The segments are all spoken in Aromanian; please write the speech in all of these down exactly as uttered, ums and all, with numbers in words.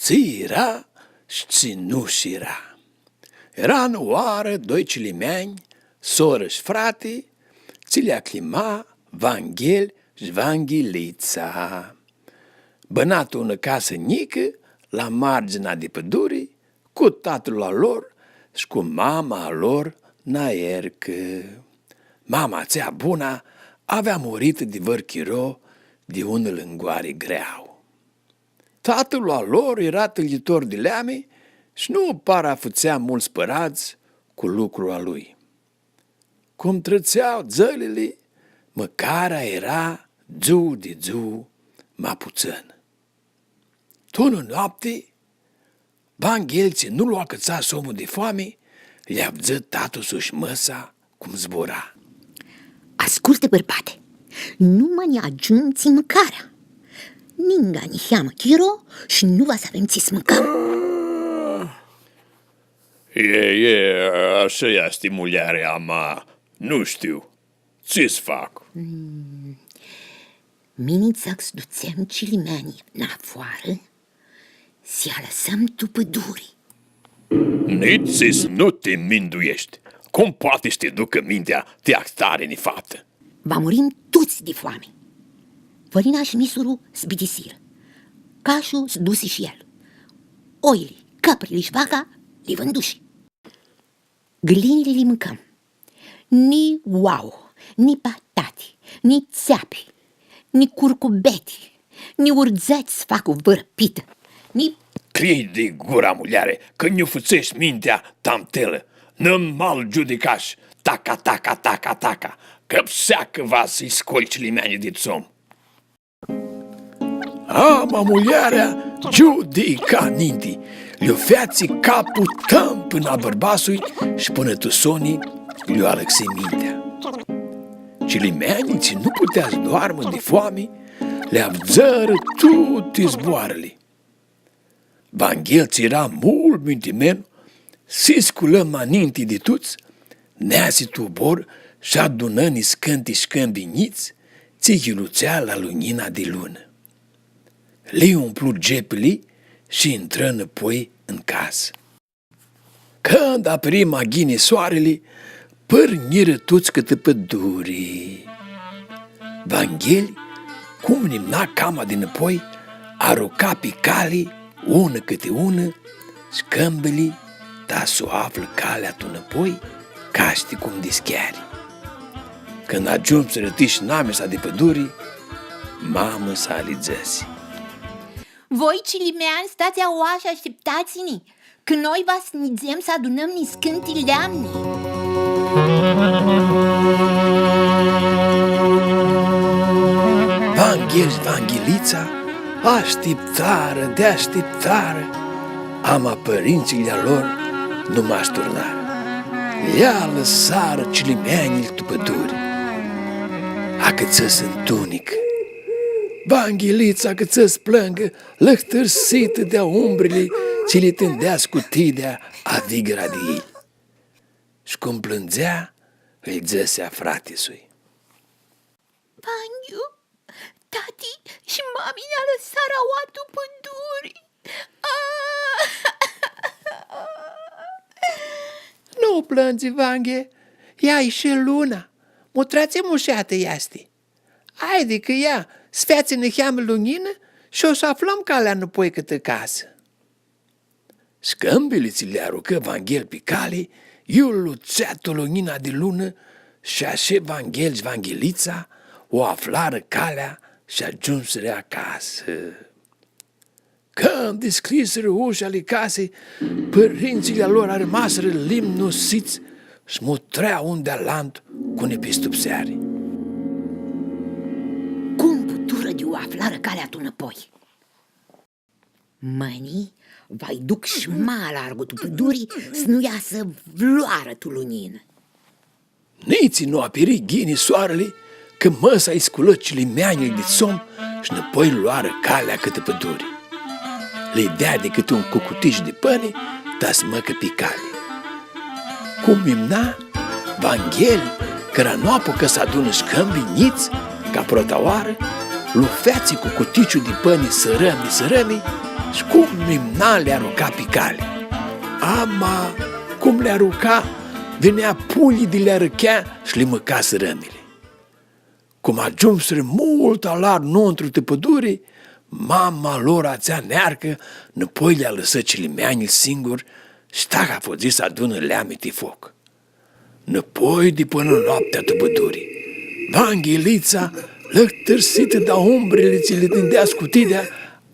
Tsi eara shi tsi nu shi eara. Eara nã oarã doi cilimeanj, sorã shi frati, tsi li acljima Vanghel shi Vanghilitsa. Bãna tu unã casã njicã, la marginea di pãduri, cu tatãl a lor shi cu mama a lor, Naercã. Mama atsea bunã avea muritã di vãr chiro di unã lãngoari greauã. Tatãl a lor eara tãljitor di leamni shi nu para fãtsea multsã pãradz cu lucrul a lui. Cum tritsea dzãlili, mãcarea eara dzuã di dzuã ma putsãnã. Tu unã noapti, Vanghel, tsi nu lu acãtsa somnu di foami, lj-avdzã tatã-su shi mã-sa cum zbura. Ascultã, bãrbate, nu ma nã agiumtsi mãcarea. Ninga niheamã chiro shi nu va s-avem tsi s-mãcãm. E, e, ashã easti, muljare, ama nu shtiu. Tsi s-fac? Mm. Mini dzãc s-dutsem cilimeanjlji nafoarã, s-lji alãsãm tu pãduri. Nitsi s-nu ti mindueshti. Cum poati s-ti ducã mintea ti ahtari nifatã? Va murim tuts di foami. Fãrina shi misurlu s-bitisirã. Cashlu s-dusi shi el. Oili, cãprili shi vaca li vãndushi. Gãlinjli li mãcãm. Ni oauã, ni patati, ni tseapi, ni curcubeti, ni urdzãts s-fac vãrã pitã, ni... Cljidi gura, muljare, cã nj-u fãtseshti mintea tamtelã, nã mal giudicash, taca, taca, taca, taca, cã psea cã va s-lji scolj cilimeanjlji di somnu. Ama muljarea giudica ninti, lj-u featsi caplu tãm pãnã a bãrbatsui shi pãnã tu soni lj-u alãxi mintea. Cilimeanjlji tsi nu putea s-doarmã di foami, li avdzãrã tuti zboarãli. Vanghel, tsi eara multu mintimen, si sculã ma ninti di tuts, neasi tu ubor shi adunã niscãnti scãmbi njits, tsi yilutsea la lunjina di lunã. Li umplu gepili shi intrã nãpoi tu casã. Cãndu apãri ma ghini soarili, pãrnjirã tuts cãtã pãduri. Vanghel, cum nimna cama di nãpoi, aruca pi cali, unã cãti unã, scãmbili, ta s-u aflã calea tu nãpoi, cashti cum di s-cheari. Cãndu agiumsirã tish namisa di pãduri, mama-sa lji dzãsi: Voi, cilimeanj, stats aoa shi ashtiptats-nã, cã noi va s-nidzem s-adunãm niscãnti leamni. Vanghel shi Vanghilitsa ashtiptarã di ashtiptarã, ama pãrintsãlj a lor nu ma s-turnarã. Lj-alãsarã cilimeanjlji tu pãduri. Acãtsã s-ntunicã. Vanghilitsa acãtsã s-plãngã, lãhtãrsitã di umbrili tsi li tindea scutidea a vigra di elj. Shi cum plãndzea, lji dzãsi a frati-sui: Vanghiu, tati shi mami nã alãsarã aoa tu pãduri. Nu plãndzi, Vanghe, ia ishi luna, mutrea tsi mushatã easti. Haidi, cã ia, s-featsi niheamã lunjinã shi u s-aflãm calea nãpoi cãtã casã. Scãmbili tsi li arucã Vanghel pi cali, iu lutsea tu lunjina di lunã, shi ashi Vanghel shi Vanghilitsa u aflarã calea shi agiumsirã acasã. Cãndu dishcljisirã usha ali casi, pãrintsãlj a lor armasirã limnusits shi mutrea un di alantu cu nipistupseari. Cum puturã di u aflarã calea tu nãpoi? Mãni va-lj duc shi ma largu tu pãduri, s-nu easã vãrãoarã tu lunjinã. Nitsi nu apiri ghini soarili, cã mã-sa lji sculã cilimeanjlji di somnu shi nãpoi loarã calea cãtã pãduri. Lã deadi cãti un cucutici di pãni, ta s-mãcã pi cali. Cum imna, Vanghel, cã nu apucã s-adunã scãmbi njits, ca prota oarã, lu featsi cuticiu di pãni sãrãmi, sãrãmi, Shi cum imna li aruca pi cali. Ama, cum li aruca, vinea pulji di li arãchea shi li mãca sãrãmili. Cum agiumsirã multu alar nuntru ti pãduri, mama lor atsea nearcã nãpoi li alãsã cilimeanjlji singuri, shi taha fudzi s-adunã leamni ti foc. Nãpoi di pãnã noaptea tu pãduri. Vanghilitsa, lãhtãrsitã di umbrili tsi li tindea scutidea,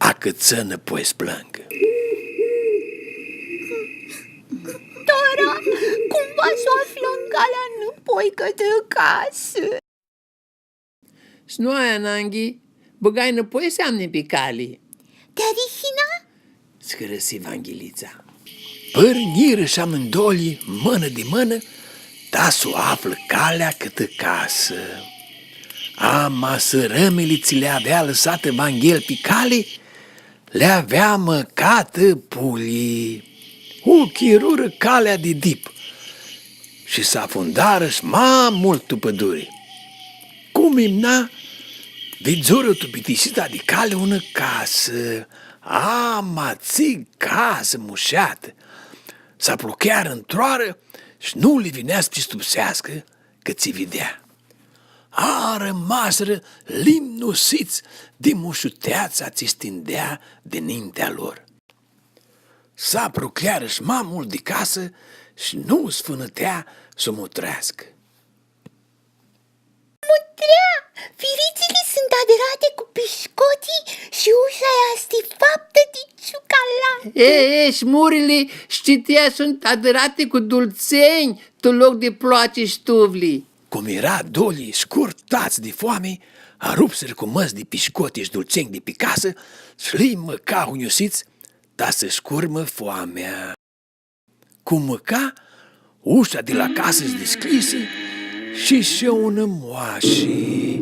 acãtsã nãpoi s-plãngã. Tora, cum va s-u aflãm calea nãpoi cãtrã casã? S-nu ai ananghi, bãgai nãpoi seamni pi cali. Ti arihina? S-hãrãsi Vanghilitsa. Pãrnjirã shi amãndoilji, mãnã di mãnã, ta s-u aflã calea cãtã casã. Ama sãrãmili tsi li avea alãsatã Vanghel pi cali, li avea mãcatã pulji. U chirurã calea di dip shi s-afundarã shi ma multu tu pãduri. Cum imna, vidzurã tu bitisita di cali unã casã, ama tsi casã mushatã! S-apruchearã ntroarã shi nu li vinea s-pistipseascã cã tsi videa. Arãmasirã limnusits di mushuteatsa tsi s-tindea dinintea lor. S-apruchearã shi ma multu di casã shi nu s-fãnãtea s-u mutreascã. Mutrea, firitsili suntu adrati cu pishcoti shi usha easti faptã di ciucalati. E, e, shi murili, shtii, suntu adrati cu dultsenj, tu loc di ploaci shi tuvli. Cum eara doilji scurtats di foami, arupsirã cu mãts di pishcoti shi dultsenj di pi casã shi li mãca hunjusits, ta s-sh-curmã foamea. Cum mãca, usha di la casã s-dishcljisi shi ishi unã moashi.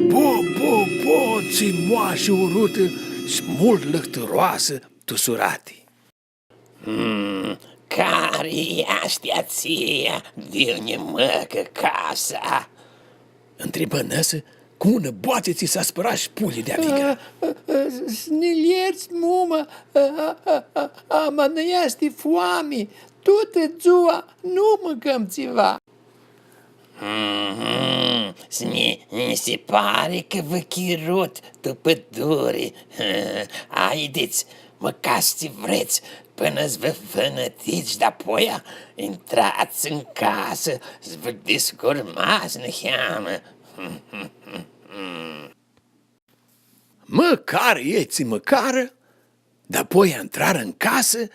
Po, po, po, tsi moashi urutã shi multu lãhtãroasã tu surati! Mm, cari easti atsia di nji mãcã casa? Ntribã nãsã cu unã boatsi tsi s-aspãra shi pulji di avigã. A, a, a, s-nji ljerts, mumã, a, a, a, a, ama nã easti foami, tutã dzua nu mãcãm tsiva. Mhm, s-nji, nji si pari cã vã chirut tu pãduri. Aidits, mãcats tsi vrets, pãnã s-vã fãnãtits, dapoia intrats tu casã, s-vã discurmats niheamã. Mãcarã elj tsi mãcarã, dapoia intrarã tu casã,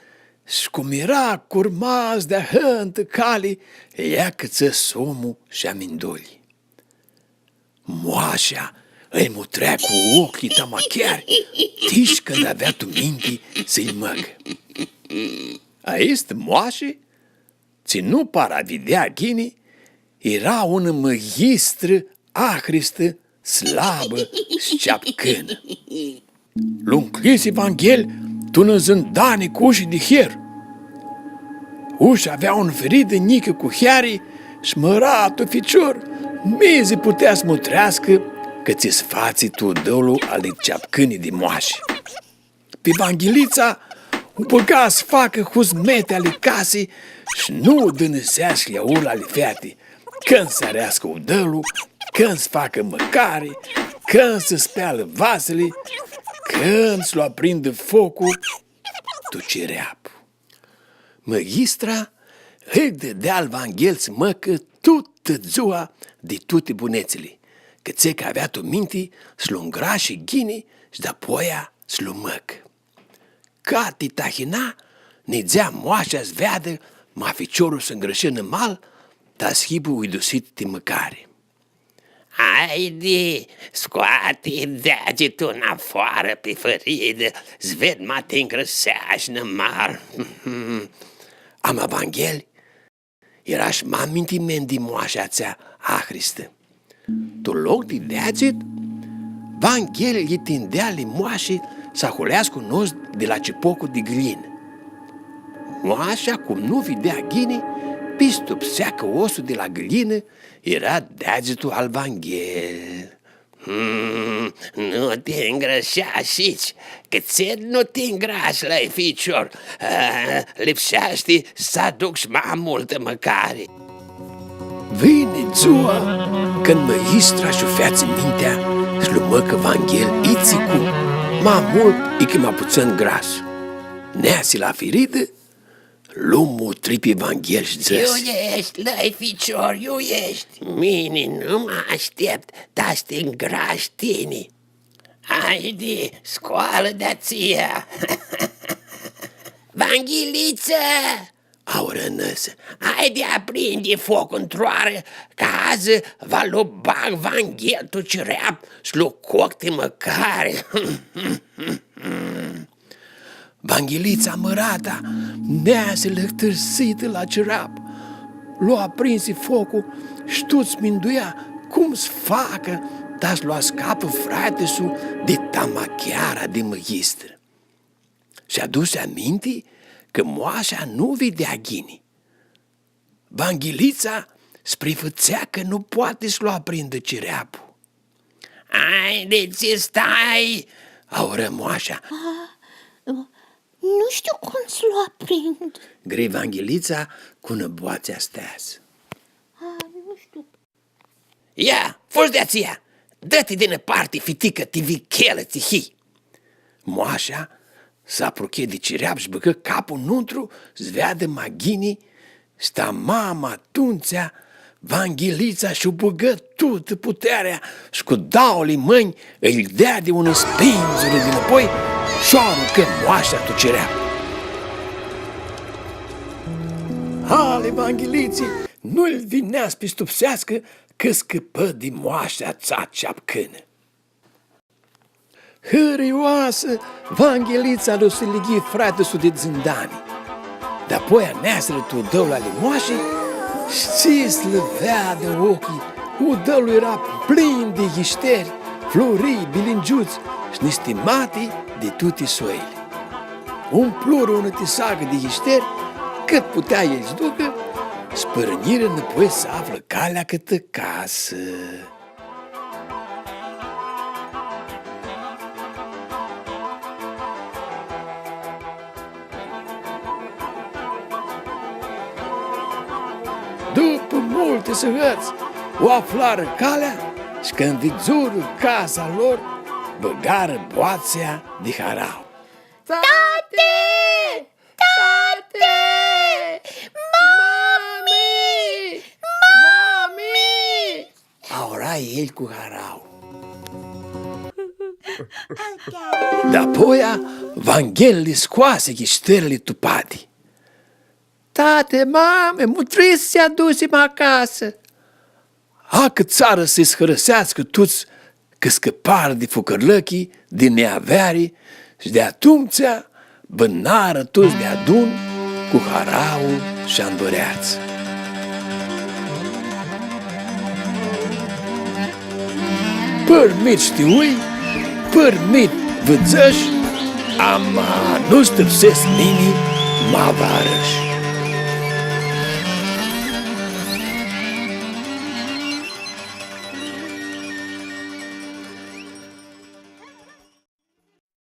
shi cum eara curmats di ahãntã cali, lj-acãtsã somnu shi amindoilji. Moasha ãlj mutrea cu oclji tama chiari, tish cãndu avea tu minti s-lji mãcã. Aistã moashi, tsi nu para videa ghini, eara unã mãghistrã ahristã, slabã shi ceapcãnã. Lu ncljisi Vanghel tu nã zãndani cu ushi di her. Usha avea unã firidã njicã cu heari shi mãratlu ficior mizi putea s-mutreascã cã tsi s-fatsi tu udãlu ali ceapcãni di moashi. Pi Vanghilitsa u bãga s-facã huzmeti ali casi shi nu u dãnãsea sh-ljaurlu ali feati, cãndu s-areascã udãlu, cãndu s-facã mãcari, cãndu s-spealã vasili, cãndu s-lu aprindã foclu tu cireapu. Mãghistra ãlj dãdea al Vanghel s-mãcã tutã dzua di tuti bunetsili, cãtse cã avea tu minti s-lu ngrashi ghini shi dapoia s-lu mãcã. Cati tahina, nidzea moasha s-veadã ma ficiorlu s-ngrãshã nimal, ta s-hibã uidusit ti mãcari. Aidi, scoati deagitul nafoarã pi fãridã, s-ved ma ti ngrãseashti nimal. Ama Vanghel eara shi ma mintimen di moasha atsea ahristã. Tu loc di deagit, Vanghel lji tindea ali moashi s-ahuleascã un os di la cipoclu di gãljinã. Moasha, cum nu videa ghini, pistipsea cã osul di la gãljinã eara deagitul al Vanghel. Mm, nu ti ngrãshash, cãtse nu ti ngrash, lai ficior? A, lipseashti s-aduc ma multã mãcari. Vini dzua cãndu mãgistra sh-u featsi mintea s-lu mãcã Vanghel itsi cum, ma multu icã ma putsãn gras. Neasi la firidã, lu mutri pi Vanghel sh-dzãsi: Iu eshti, lai ficior, iu eshti? Mini nu ma ashteptu, ta s-ti ngrash tini. Haidi, scoalã-ti atsia! Vanghilitsa! Aurã nãsã. Haidi, aprindi foclu ntr-oarã, cã adzã va lu bag Vanghel tu cireap s-lu coc ti mãcari. Vanghilitsa mãrata neasi lãhtãrsitã la cireap. Lu aprinsi foclu sh-tut s-minduia cum s-facã ta s-lu ascapã frati-su di tamacheara di mãgistrã. Sh-adusi aminti cã moasha nu videa ghini. Vanghilitsa s-prifãtsea cã nu poati s-lu aprindã cireaplu. Ai, di tsi stai? Aurã moasha. A, nu shtiu cum s-lu aprind. Gri Vanghilitsa cu nã boatsi asteasã. A, nu shtiu. Ia, fugi di atsia! Dã-ti di nã parti, fiticã, ti vichelã tsi hii! Moasha s-apruchea di cireap sh-bãgã caplu nuntru s-veadã ma ghini, sh-ta mama atumtsea Vanghilitsa sh-u bãgã tutã putearea sh-cu dauli mãnj ãlj deadi unã spindzurã dinãpoi sh-u arucã moasha tu cireap. Ali Vanghilitsi nu-lj vinea s-pistupseascã cã scãpã di moasha atsea ceapcãnã. Hãrioasã, Vanghilitsa lu silighi frati-su di dzãndani. Dapoia neasirã tu udãlu ali moashi, sh-tsi s-lã veadã ocljilj, udãlu eara plin di yishteri, flurii, bilingiuts sh-nistimati di tuti soili. Umplurã unã tisagã di yishteri, cãt putea elj s-ducã, sh-pãrnjirã nãpoi s-aflã calea cãtã casã. Dupã multi sãhãts, u aflarã calea, sh-cãndu vidzurã casa lor, bãgarã boatsea di harauã. Tati! Tati! Mami! Mami! Aurã elj cu harauã. Dapoia, Vanghel li scoasi yishterli tu padi. Tati, mami, mutrits tsi adusim acasã! Acãtsarã s-hãrãseascã tuts cã scãparã di fucãrlãchi, di neaveari, sh-di atumtsea bãnarã tuts deadun cu harauã sh-andureats. Pãrmit shtiui, pãrmit vidzãsh, ama nu stãpsescu mini ma va arãsh.